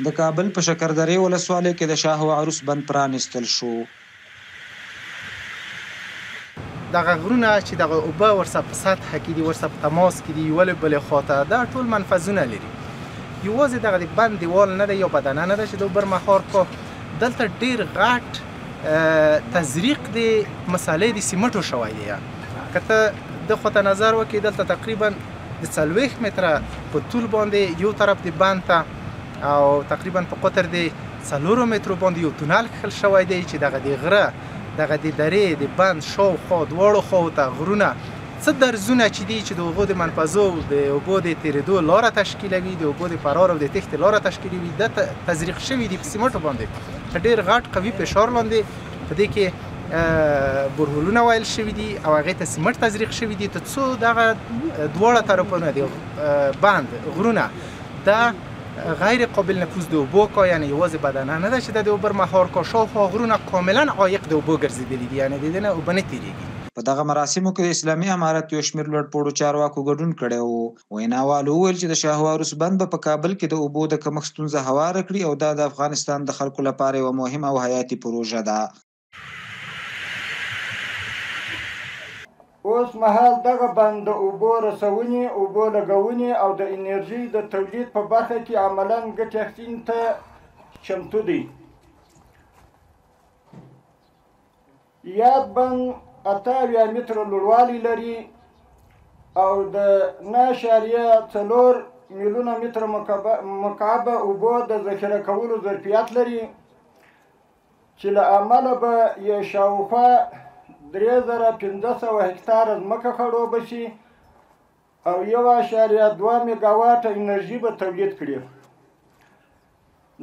د کابل په شکردرې ولسوالۍ کې د شاه و عروس بند پرانیستل شو. دغه غرونه چې دغه اوبه ورسره په سطحه کې دي، ورسره په تماس کې دي، یوه له بلې خواته دا ټول منفذونه لري. یوازې دغه د بند دیوال نه دی یا بدنه نه ده چې د اوبر مهار کو، دلته ډیر غټ تزریق د مسالې د سیمټو شوی دی. که ته د خواته نظر وکړې، دلته تقریبا د 40 متره په طول باندې یو طرف د بند ته او تقریبا په قطر د 4 مترو باندې یو تونل کښل شوی دی چې دغه د غره، دغه د درې د بند شاوخوا دواړو خواو ته غرونه څه درزونه چې دي چې د هغو د منفذو د اوبو د تېرېدو لاره تشکیلوي، د اوبو د فرار او د تېښتې لاره تشکیلوي، دا تزریق شوي دي په سیمټو باندې. تر ډېر غټ قوي فشار لاندې په دې کې بورهولونه ویل شوي دي او هغې ته سیمټ تزریق شوي دي تر څو دغه دواړه طرفونه د بند غرونه دا غیر قابل نفوذ د اوبو کا، یعنی یوازې بدنه نه ده چې د اوبر مهار کا، شاوخوا غرونه کاملا عایق د اوبو ګرځېدلي دي، یعنی د دې نه اوبه نه تېرېږي. په دغه مراسمو کې د اسلامي امارت یو شمېر لوړپوړو چارواکو ګډون کړی و. ویناوالو وویل چې د شاهوارس بند به په کابل کې د اوبو د کمښت ستونزه هواره کړي او دا د افغانستان د خلکو لپاره یوه مهمه او حیاتي پروژه ده. اوس مهال دغه بند د اوبو رسونې، اوبو لګونې او د انرژۍ د تولید په برخه کې عملاً ګټې اخیستنې ته چمتو دی. یاد بند 78 متره لوړوالی لري او د 9.4 میلیونه متر مکعب اوبو د ذخیره کولو ظرفیت لري چې له امله به یې شاوخوا 3500 هکتاره ځمکه خړوبه شي او 1.2 میګاواټه انرژي به تولید کړي.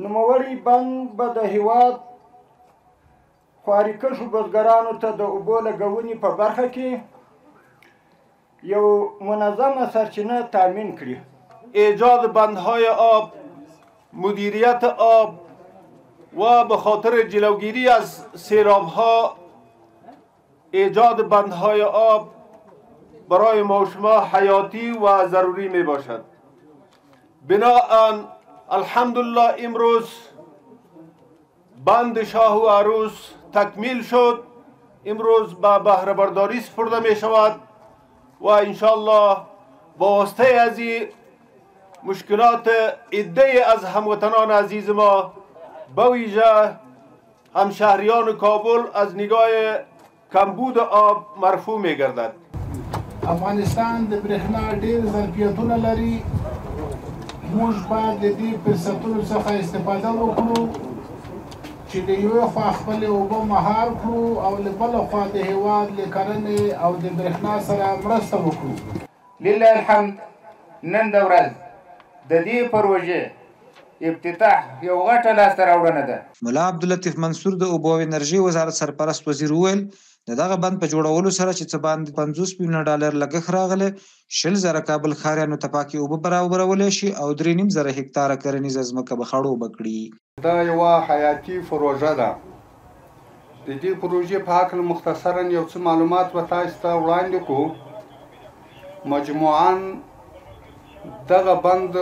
نوموړی بند به د هیواد خواریکښو بزګرانو ته د اوبو لګونې په برخه کې یو منظمه سرچینه تامین کړي. ایجاد بندهای آب، مدیریت آب و به خاطر جلوگیری از سیلاب‌ها ایجاد بندهای آب برای ما شما حیاتی و ضروری می باشد. بناءً الحمدلله امروز بند شاه و عروس تکمیل شد، امروز به بهره برداری سپرده می شود و انشاءالله با واسطه از مشکلات عده از هموطنان عزیز ما به ویژه همشهریان کابل از نگاه کمبود آب مرفوع می گردد. افغانستان د برېښنا ډېر ظرفیتونه لري. موږ باید د دې فرصتونو څخه استفاده وکړو چې د یوې خوا خپلې اوبه مهار کړو او له بلې خوا د هیواد له کرنې او د برېښنا سره مرسته وکړو. لله الحمد نن د ورځ د دې پروژې افتتاح یو غټه لاسته راوړنه ده. ملا عبداللطیف منصور د اوبو او انرژۍ وزارت سرپرست وزیر وویل، د دغه بند په جوړولو سره چې څه باندې 50 میلیونه ډالر لګښت راغلی، 20,000 کابل ښاریانو ته پاکې اوبه برابرولی شي او 3,500 هکتاره کرنیزه ځمکه به خړوبه کړي. دا یوه حیاتي پروژه ده. د دې پروژې په هکله مختصراً یو څه معلومات به تاسو ته وړاندې کړو. مجموعاً دغه بند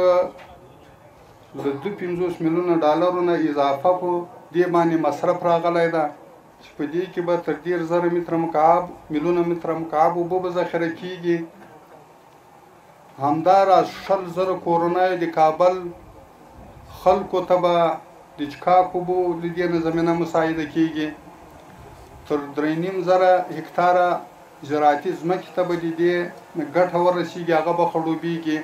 له 52 میلیونه ډالرو نه اضافه په دې باندې مصرف راغلی ده چې په دې کې به تر 30,000 متر مکعب میلیونه متر مکعب اوبه به ذخیره کیږي. همداراز 20,000 کورنیو د کابل خلکو ته به د څښاک اوبو له دې نه زمینه مساعده کیږي. تر 3,500 هکتاره زراعتي ځمکې ته به د دې ګټه ورسیږي، هغه به خړوبیږي.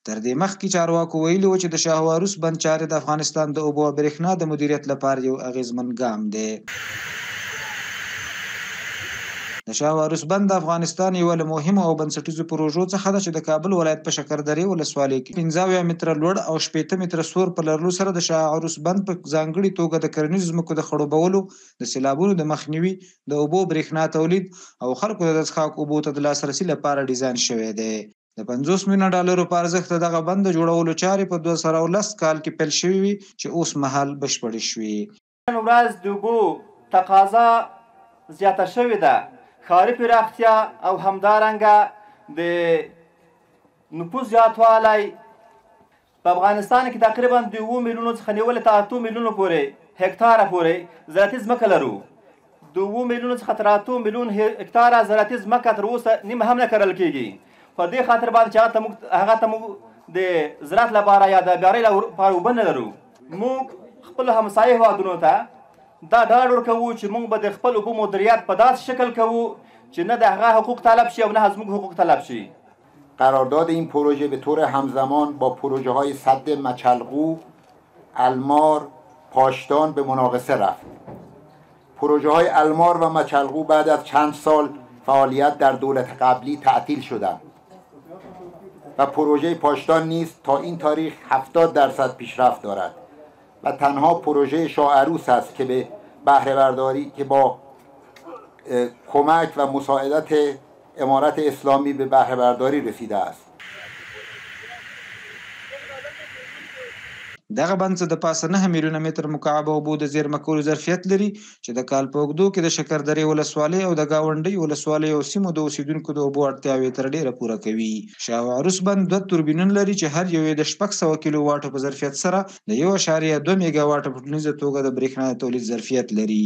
تر دې مخکې چارواکو ویلي و چې د شاهوارس بند چارې د افغانستان د اوبو او برېښنا د مدیریت لپاره یو اغېزمن ګام دی. د شاهوارس بند د افغانستان یوه له مهمو او بنسټیزو پروژو څخه ده چې د کابل ولایت په شکردرې ولسوالۍ کې 75 متره لوړ او 60 متره سور په لرلو سره د شاه عروس بند په ځانګړي توګه د کرنیزو ځمکو د خړوبولو، د سیلابونو د مخنیوي، د اوبو برېښنا تولید او خلکو ته د څښاک اوبو ته د لاسرسي لپاره ډیزاین شوی دی. د 50 میلیونه ډالرو په ارزښت د دغه بند د جوړولو چارې په 2010 کال کې پیل شوې وې چې اوس مهال بشپړې شوې. نن ورځ د اوبو تقاضا زیاته شوې ده. ښاري پراختیا او همدارنګه د نفوس زیاتوالی په افغانستان کې تقریبا د 7 میلیونو څخه نیولې تر 8 میلیونو پورې هکتاره پورې زراعتي ځمکه لرو. د 7 میلیونو څخه تر 8 میلیون هکتاره زراعتي ځمکه تر اوسه نیمه هم نه کرل کېږي. په دې خاطر باندې چې هغه ته موږ د زراعت لپاره یا د بیارۍ لپاره اوبه نه لرو. موږ خپلو همسایه هېوادونو ته دا ډاډ ورکوو چې موږ به د خپل اوبو مدیریت په داسې شکل کوو چې نه د هغه حقوق طلب شي او نه زموږ حقوق طلب شي. قرارداد این پروژه به طور همزمان با پروژه های سد مچلغو، المار، پاشدان به مناقصه رفت. پروژه های المار و مچلغو بعد از چند سال فعالیت در دولت قبلی تعطیل شدند و پروژه پاشدان نیز تا این تاریخ 70% پیشرفت دارد و تنها پروژه شاه عروس است که به بهره برداری که با کمک و مساعدت امارت اسلامی به بهره برداری رسیده است. دغه بند څه د پاسه 9 میلیونه متر مکعب اوبو د زیرمه کولو ظرفیت لري چې د کال په اوږدو کې د شکردرې ولسوالۍ او د ګاونډیو ولسوالیو او سیمو د اوسېدونکو د اوبو اړتیاوې تر ډېره پوره کوي. شاه عروس بند دوه توربینونه لري چې هر یو یې د 600 کیلو واټو په ظرفیت سره د 1.2 میګاواټه په ټولیزه توګه د برېښنا د تولید ظرفیت لري.